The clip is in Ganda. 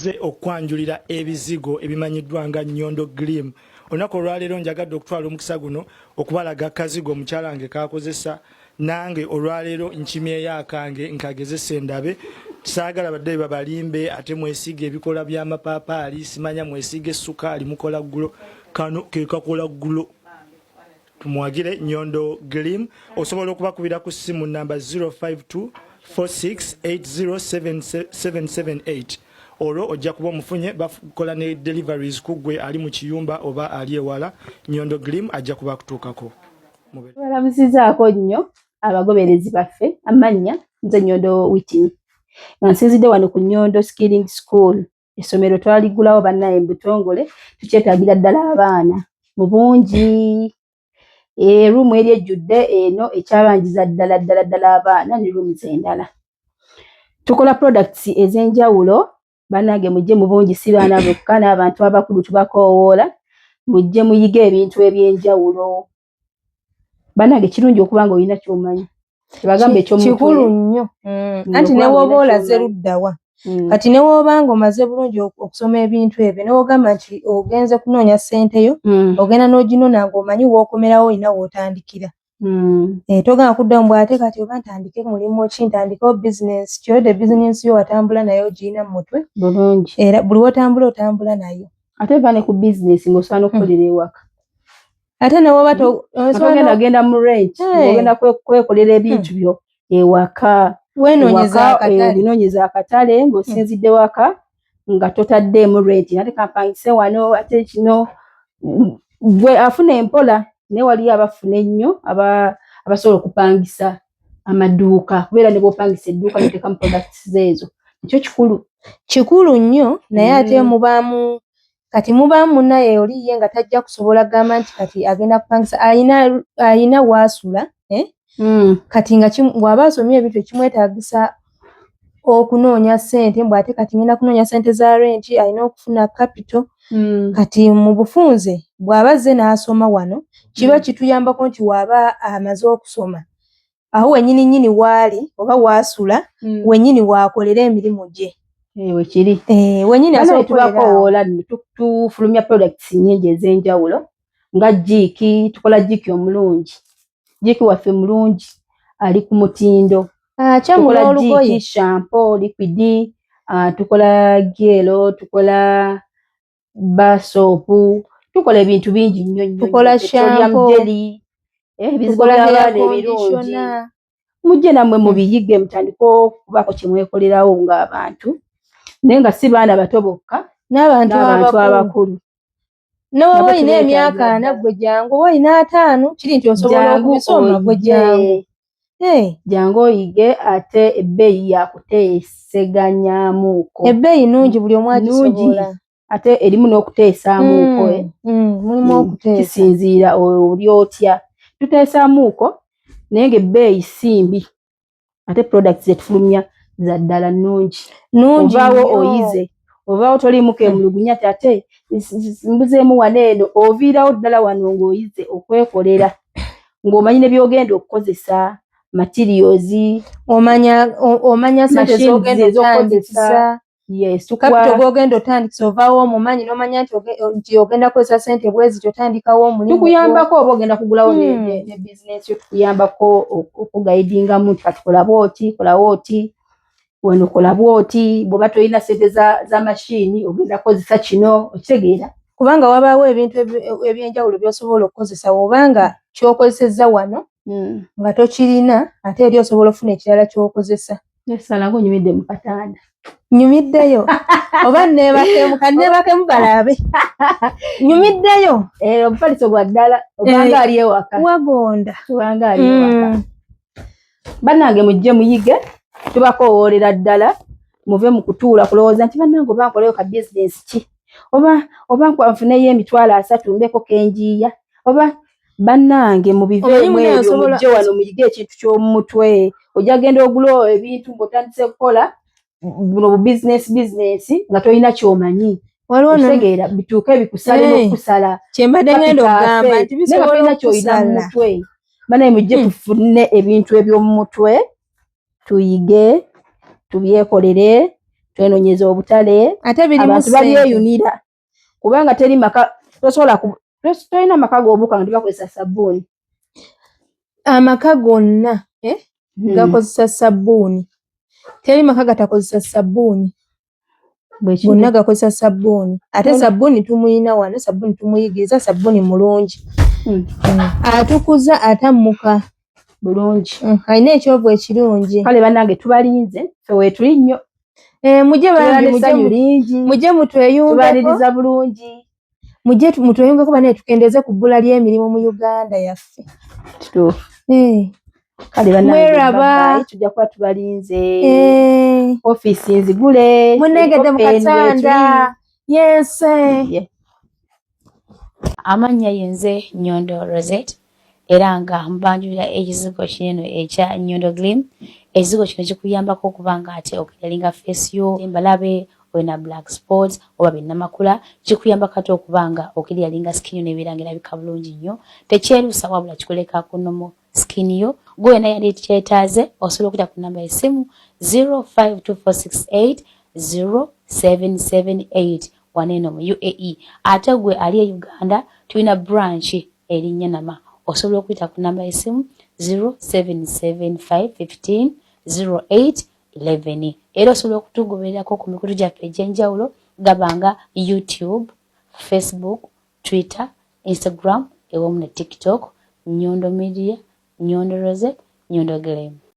Nzize okwanjulira ebizigo ebimanyiddwa nga Nyondo Glim. Olunaku olwaleero njagadde okutwala omukisa guno okubalaga akazigo omukyala wange kakozesa, nange olwaleero nkimyeyo akange nkagezese ndabe. Saagala badde babalimbe ate mwesiige ebikola by'amapaapaali, simanya mwesiige essukaali mukola ggulo. Kano ke kakola ggulo. Tumuwagire Nyondo Glim. Osobola okubakubira ku ssimu namba 052 4680778, olwo ojja kuba omufunye. Bakola ne deliveries ku ggwe ali mu kiyumba oba ali ewala. Nyondo Glim ajja kuba akutuukako. Balamusizaako nnyo abagoberezi baffe. Amannya nze Nyondo Witini, nga nsinzidde wano ku Nyondo Skilling School. Essomero twaliggulawo bannaye mu butongole, tukyetaagira ddala abaana mu bungi. Room eri ejjudde eno ekyabanjiza ddala ddala ddala abaana ne rooms endala. Tukola products ez'enjawulo. Bannange, mujje mu bungi, si baana bokka, n'abantu abakulu tubakoowoola. Mujje muyige ebintu ebyenjawulo. Bannange, kirungi okuba nga olina ky'omanyi. Tebagamba eky'omutwe. Kikulu nnyo. Anti Okuba ne nga woba olina olaze ky'omanyi. Luddawa kati ne woba nga omaze bulungi okusoma ebintu ebyo, ne wogamba nti ogenze kunoonya ssente yo, ogenda n'oginona ng'omanyi w'okomerawo, olina w'otandikira. Togenda kuddamu bw'ate kati oba ntandike mulimu ki, ntandikewo bizinensi kyodde. Bizinensi yo watambula nayo, ogirina mu mutwe. Bulungi. Era buli w'otambula, otambula nayo. Ate va ne ku bizinesi ng'osobola n'okukolera ewaka. Ate ne woba Nga togenda genda mu rent, ng'ogenda kwekolera ebintu byo ewaka. Weenoonyeza Ewaka, akatale. Obinoonyeza akatale ng'osinzidde waka, nga totaddeemu rent, ate kampangise wano, ate kino. Gwe afuna empola, naye waliyo abafuna ennyo abasobola okupangisa amaduuka, kubeera ne bw'opangisa edduuka noteekamu products ezo, ekyo kikulu. Kikulu nnyo, naye ate mubaamu kati mubaamu munnaye oli ye nga tajja kusobola kugamba nti kati agenda kupangisa, alina waasula, eh? Kati nga bw'aba asomye ebintu, ekimwetaagisa okunoonya ssente, mbu ate kati ngenda kunoonya ssente za rent, alina okufuna capital. Kati mu bufunze bw'aba azze n'asoma wano, kiba kituyambako nti w'aba amaze okusoma, awo wennyini nnyini waali oba waasula, wennyini waakolera emirimu gye. Wekiri. Wennyini Bano asobola okukolera awo. Tubakowoola nno, tufulumya products nnyingi ez'enjawulo nga Jik. Tukola Jik omulungi, Jik waffe mulungi, ali ku mutindo. Akyamula Tukola olugoye. Jik, shampoo, liquid, tukola gel, tukola bar soap, tukola ebintu bingi nnyo nnyo. Tukola Nnyo. Petroleum shampoo. jelly, ebizigo Tukola hair by'abaana ebirungi. conditioner. Mujje nammwe mubiyige, mutandike okubaako kye mwekolerawo ng'abantu, naye nga si baana bato bokka, n'abantu n'abantu abakulu. Abakulu. Ne woba Nabo olina tubeetaagira emyaka 40, ddala. gwe jangu. Oba olina 50, kiri nti osobola Jangu okubisoma, gwe oyige. jangu. Jangu oyige, ate ebbeeyi yakuteeseganyaamuuko. Ebbeeyi nnungi, buli omu Nnungi. agisobola. Ate erimu n'okuteesaamuuko, eh. Mulimu okuteesa. Kisinziira oli otya, tuteesaamuuko, naye ng'ebbeeyi si mbi, ate products zetufulumya za ddala, nnungi. Nnungi Ovaawo nnyo. oyize, ovaawo toliimu kemulugunya ti ate mbuzeemu wano eno. Oviirawo ddala wano ng'oyize okwekolera, ng'omanyi ne by'ogenda okukozesa, materials. Omanya sente Machines z'ogenda ez'okukozesa. otandikisa. Yes. Capital gw'ogenda otandikisa, ovaawo omumanyi, n'omanya nti ogenda kukozesa sente bwe ziti, otandikawo omulimu gwo. Tukuyambako oba ogenda kugulawo ne bizinesi yo, tukuyambako okuguidingamu nti kati kola bwoti, kola bwoti wano, kola bwoti. Bw'oba tolina sente za mashini, ogenda kukozesa kino, okitegeera? Kubanga wabaawo ebintu ebyenjawulo by'osobola okukozesa, obanga ky'okozesezza wano nga tokirina, ate eri osobola okufuna ekirala ky'okozesa. Nesala ng'onyumidde mu katanda. Nyumiddeyo oba neebakemu? Kanneebakemu balabe nyumiddeyo. Omufaliso gwa ddala, obanga ali ewaka. Wagonda. Obanga ali ewaka. Bannange, mujje muyige, tubakowoolera ddala. Muve mu kutuula kulowooza nti bannange oba nkoleyo ka bizinesi ki, oba nfuneyo 30,000 mbeeko kenjiiya oba. Bannange, mubiveemu Omanyi munaye ebyo. osobola Mujje wano muyige ekintu ky'omumutwe. Ojja genda ogula ebintu ng'otandise kukola buno bu bizinesi nga tolina ky'omanyi. Waliwo Okitegeera? Bituuke bikusale n'okukusala. Kyembadde ngenda okugamba nti Naye nga bisobola tolina ky'olina mu okusala. mutwe. Banaye, mujje tufune ebintu eby'omu mutwe, tuyige, tubyekolere. Twenonyeza obutale. Ate birimu Abantu ssente. babyeyunira kubanga teri maka tosobola tolina maka g'obuuka nga tebakozesa sabbuuni. Amaka gonna, eh, gakozesa sabbuuni. Teri maka gatakozesa sabbuuni. Bwe kiri. Gonna gakozesa sabbuuni. Ate sabbuuni tumuyina wano, sabbuuni tumuyigiriza, sabbuuni mulungi. Atukuza, atammuka. Bulungi. Alina ekyovu ekirungi. Kale bannange, tubalinze, ffe weetuli nnyo. Eh, mujje Tubeera bambi, mujje n'essanyu lingi. Mujje mutweyungeko. Tubaniriza bulungi. Mujje mutweyungeko banaye, tukendeeze ku bbula ly'emirimu mu Uganda yaffe. Kituufu. Eh, Kale bannange, Mweraba. bye-bye, tujja kuba tubalinze. Eh, Ofiisi nzigule. Munengedde mu open, katanda yense. weetuli. Yeah. Amannya yenze Nyondo Rosette, era nga mbanjulira ekizigo kineno ekya Nyondo Glim. Ekizigo kino kikuyambako okuba nga ate oclearinga face yo, embalabe, olina black spots oba binnamakula, kikuyambako ate okuba nga oclearinga skin yo nebeera nga erabika bulungi nnyo. Tekyerusa, wabula kikuleka ku normal skin yo. Gwe yena yali kyetaaze, osobola okuyita ku namba y'essimu 052468 0778 wano eno mu UAE. Ate gwe ali e Uganda, tulina branch eri Nyanama, osobola okuyita ku namba y'essimu 0775 15 08 11. Era osobola okutugobererako ku mikutu gyaffe egy'enjawulo, gabanga YouTube, Facebook, Twitter, Instagram ewamu ne TikTok, Nyondo Media, Nyondo Rosette, Nyondo Glam.